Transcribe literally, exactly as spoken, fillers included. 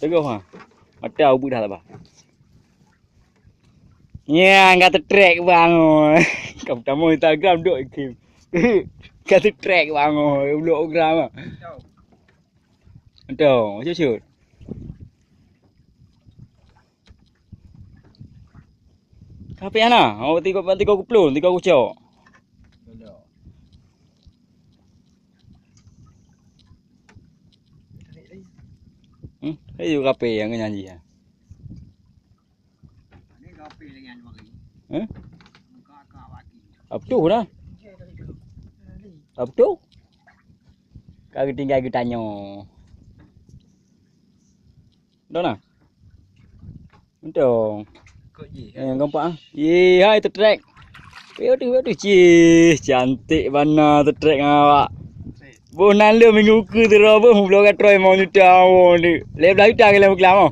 Tegoh ha. Mata ubit dah sabar. Nya, ka teutrek bang. Ka tamong Instagram dok ikim. Ka teutrek bang. Ulok gram ah. Entong, cut-cut. Tapi hana, oh tiga tiga kuplu, tiga kucok. Hmm, ayo kape yang nyanyi ya. Eh? Apa tu dah? Apa tu? Kau tinggal getanyo. Dah nah. Entong. Eh, gampang ah. Ye, hai teutrek. Yo tu, yo tu. Cih, cantik bana teutrek ngon awak. Boh nan le minggu ke tu dah boh mubloe ka troi mau juta awak ni. Leh belah juta ke leh kelam.